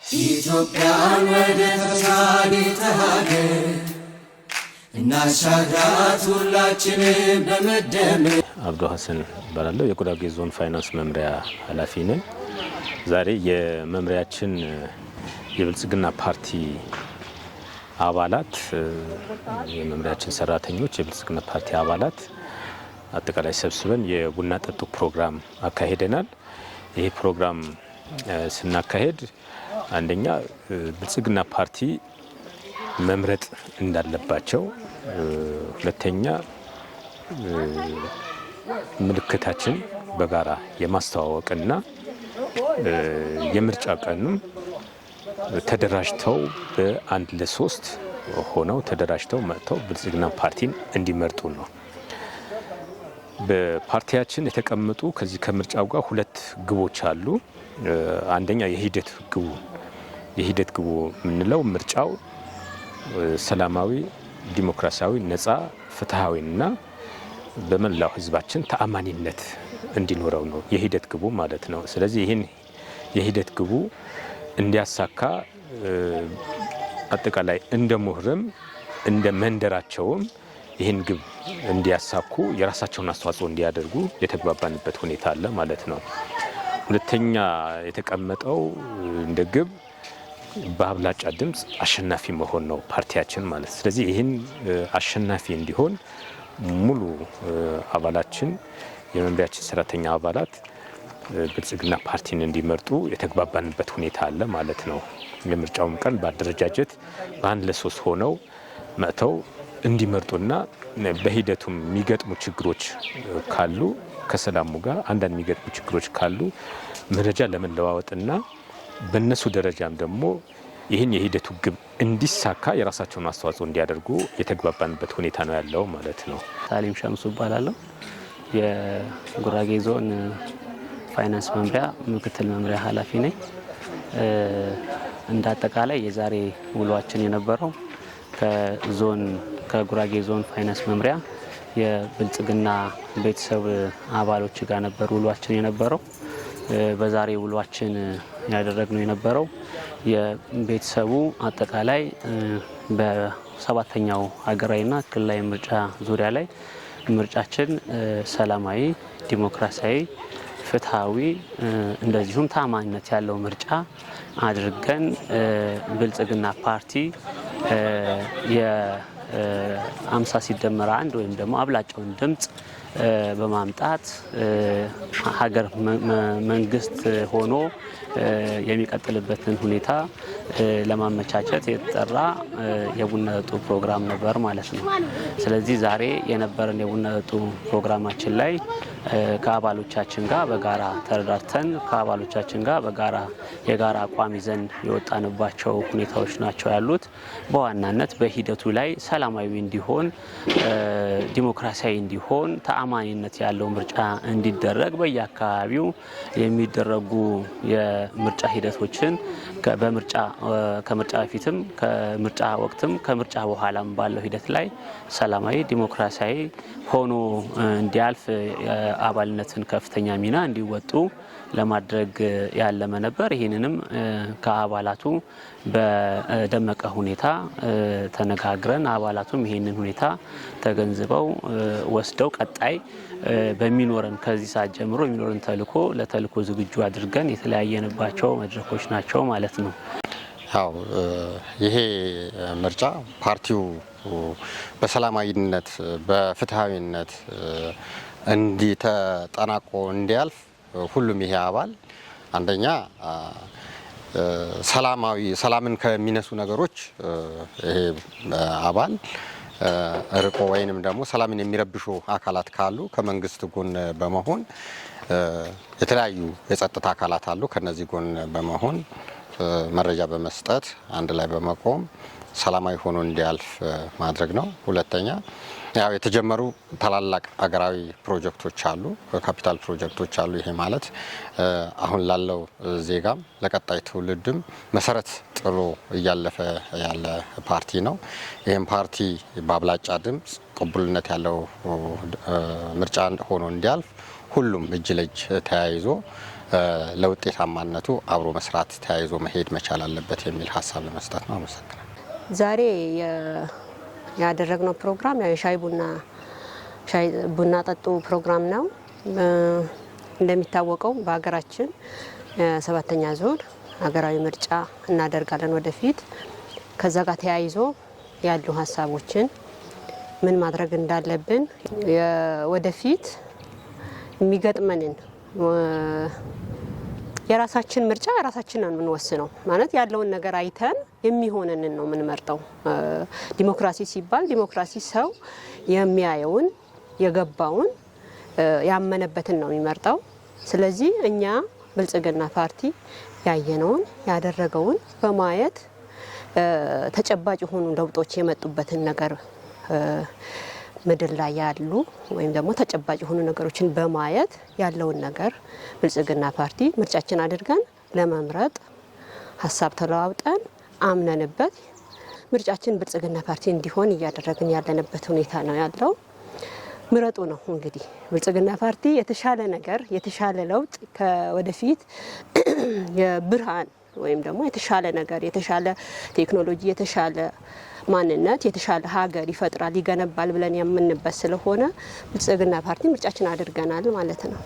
ኢትዮጵያን ወደ ተሳዲተ ሀገር እናሻግራት ሁላችንም በመደመር። አብዶ ሀሰን እባላለሁ። የጉራጌ ዞን ፋይናንስ መምሪያ ኃላፊ ነኝ። ዛሬ የመምሪያችን የብልጽግና ፓርቲ አባላት፣ የመምሪያችን ሰራተኞች፣ የብልጽግና ፓርቲ አባላት አጠቃላይ ሰብስበን የቡና ጠጡ ፕሮግራም አካሂደናል። ይህ ፕሮግራም ስናካሄድ አንደኛ ብልጽግና ፓርቲ መምረጥ እንዳለባቸው፣ ሁለተኛ ምልክታችን በጋራ የማስተዋወቅና የምርጫ ቀንም ተደራጅተው በአንድ ለሶስት ሆነው ተደራጅተው መጥተው ብልጽግና ፓርቲን እንዲመርጡ ነው። በፓርቲያችን የተቀመጡ ከዚህ ከምርጫው ጋር ሁለት ግቦች አሉ። አንደኛ የሂደት ግቡ የምንለው ምርጫው ሰላማዊ፣ ዲሞክራሲያዊ፣ ነጻ፣ ፍትሐዊና በመላው ሕዝባችን ተአማኒነት እንዲኖረው ነው የሂደት ግቡ ማለት ነው። ስለዚህ ይህን የሂደት ግቡ እንዲያሳካ አጠቃላይ እንደ ምሁርም እንደ መንደራቸውም ይህን ግብ እንዲያሳኩ የራሳቸውን አስተዋጽኦ እንዲያደርጉ የተግባባንበት ሁኔታ አለ ማለት ነው። ሁለተኛ የተቀመጠው እንደ ግብ በአብላጫ ድምፅ አሸናፊ መሆን ነው ፓርቲያችን ማለት። ስለዚህ ይህን አሸናፊ እንዲሆን ሙሉ አባላችን፣ የመምሪያችን ሰራተኛ አባላት ብልጽግና ፓርቲን እንዲመርጡ የተግባባንበት ሁኔታ አለ ማለት ነው። የምርጫውም ቀን በአደረጃጀት በአንድ ለሶስት ሆነው መጥተው እንዲመርጡና በሂደቱም የሚገጥሙ ችግሮች ካሉ፣ ከሰላሙ ጋር አንዳንድ የሚገጥሙ ችግሮች ካሉ መረጃ ለመለዋወጥና በእነሱ ደረጃም ደግሞ ይህን የሂደቱ ግብ እንዲሳካ የራሳቸውን አስተዋጽኦ እንዲያደርጉ የተግባባንበት ሁኔታ ነው ያለው ማለት ነው። ሳሊም ሸምሱ እባላለሁ። የጉራጌ ዞን ፋይናንስ መምሪያ ምክትል መምሪያ ኃላፊ ነኝ። እንደ አጠቃላይ የዛሬ ውሏችን የነበረው ከጉራጌ ዞን ፋይናንስ መምሪያ የብልጽግና ቤተሰብ አባሎች ጋር ነበር ውሏችን የነበረው። በዛሬ ውሏችን ያደረግነው የነበረው የቤተሰቡ አጠቃላይ በሰባተኛው ሀገራዊና ክልላዊ ምርጫ ዙሪያ ላይ ምርጫችን ሰላማዊ፣ ዲሞክራሲያዊ፣ ፍትሐዊ እንደዚሁም ታማኝነት ያለው ምርጫ አድርገን ብልጽግና ፓርቲ የ50 ሲደመር 1 ወይም ደግሞ አብላጫውን ድምፅ በማምጣት ሀገር መንግስት ሆኖ የሚቀጥልበትን ሁኔታ ለማመቻቸት የተጠራ የቡና ጠጡ ፕሮግራም ነበር ማለት ነው። ስለዚህ ዛሬ የነበረን የቡና ጠጡ ፕሮግራማችን ላይ ከአባሎቻችን ጋር በጋራ ተረዳድተን፣ ከአባሎቻችን ጋር በጋራ የጋራ አቋም ይዘን የወጣንባቸው ሁኔታዎች ናቸው ያሉት። በዋናነት በሂደቱ ላይ ሰላማዊ እንዲሆን፣ ዲሞክራሲያዊ እንዲሆን፣ ተአማኒነት ያለው ምርጫ እንዲደረግ በየአካባቢው የሚደረጉ የምርጫ ሂደቶችን በምርጫ ከምርጫ በፊትም፣ ከምርጫ ወቅትም፣ ከምርጫ በኋላም ባለው ሂደት ላይ ሰላማዊ፣ ዲሞክራሲያዊ ሆኖ እንዲያልፍ የአባልነትን ከፍተኛ ሚና እንዲወጡ ለማድረግ ያለመ ነበር። ይህንንም ከአባላቱ በደመቀ ሁኔታ ተነጋግረን አባላቱም ይህንን ሁኔታ ተገንዝበው ወስደው ቀጣይ በሚኖረን ከዚህ ሰዓት ጀምሮ የሚኖረን ተልእኮ ለተልእኮ ዝግጁ አድርገን የተለያየንባቸው መድረኮች ናቸው ማለት ነው። ያው ይሄ ምርጫ ፓርቲው በሰላማዊነት፣ በፍትሃዊነት እንዲ ተጠናቆ እንዲያልፍ ሁሉም ይሄ አባል አንደኛ ሰላምን ከሚነሱ ነገሮች ይሄ አባል ርቆ ወይንም ደግሞ ሰላምን የሚረብሹ አካላት ካሉ ከመንግስት ጎን በመሆን፣ የተለያዩ የጸጥታ አካላት አሉ። ከነዚህ ጎን በመሆን፣ መረጃ በመስጠት፣ አንድ ላይ በመቆም ሰላማዊ ሆኖ እንዲያልፍ ማድረግ ነው። ሁለተኛ ያው የተጀመሩ ታላላቅ አገራዊ ፕሮጀክቶች አሉ፣ ካፒታል ፕሮጀክቶች አሉ። ይሄ ማለት አሁን ላለው ዜጋም ለቀጣይ ትውልድም መሰረት ጥሎ እያለፈ ያለ ፓርቲ ነው። ይህም ፓርቲ በአብላጫ ድምፅ ቅቡልነት ያለው ምርጫ ሆኖ እንዲያልፍ ሁሉም እጅ ለእጅ ተያይዞ ለውጤታማነቱ አብሮ መስራት፣ ተያይዞ መሄድ መቻል አለበት የሚል ሀሳብ ለመስጠት ነው። አመሰግናለሁ። ዛሬ ያደረግነው ፕሮግራም ያው የሻይ ቡና ሻይ ቡና ጠጡ ፕሮግራም ነው። እንደሚታወቀው በሀገራችን ሰባተኛ ዙር ሀገራዊ ምርጫ እናደርጋለን ወደፊት። ከዛ ጋር ተያይዞ ያሉ ሀሳቦችን፣ ምን ማድረግ እንዳለብን፣ ወደፊት የሚገጥመንን የራሳችን ምርጫ የራሳችን ነው የምንወስነው። ማለት ያለውን ነገር አይተን የሚሆነንን ነው የምንመርጠው። ዲሞክራሲ ሲባል ዲሞክራሲ ሰው የሚያየውን፣ የገባውን፣ ያመነበትን ነው የሚመርጠው። ስለዚህ እኛ ብልጽግና ፓርቲ ያየነውን፣ ያደረገውን በማየት፣ ተጨባጭ የሆኑ ለውጦች የመጡበትን ነገር፣ ምድር ላይ ያሉ ወይም ደግሞ ተጨባጭ የሆኑ ነገሮችን በማየት ያለውን ነገር ብልጽግና ፓርቲ ምርጫችን አድርገን ለመምረጥ ሀሳብ ተለዋውጠን አምነንበት ምርጫችን ብልጽግና ፓርቲ እንዲሆን እያደረግን ያለንበት ሁኔታ ነው ያለው። ምረጡ ነው እንግዲህ። ብልጽግና ፓርቲ የተሻለ ነገር፣ የተሻለ ለውጥ፣ ከወደፊት የብርሃን ወይም ደግሞ የተሻለ ነገር፣ የተሻለ ቴክኖሎጂ፣ የተሻለ ማንነት፣ የተሻለ ሀገር ይፈጥራል፣ ይገነባል ብለን የምንበት ስለሆነ ብልጽግና ፓርቲ ምርጫችን አድርገናል ማለት ነው።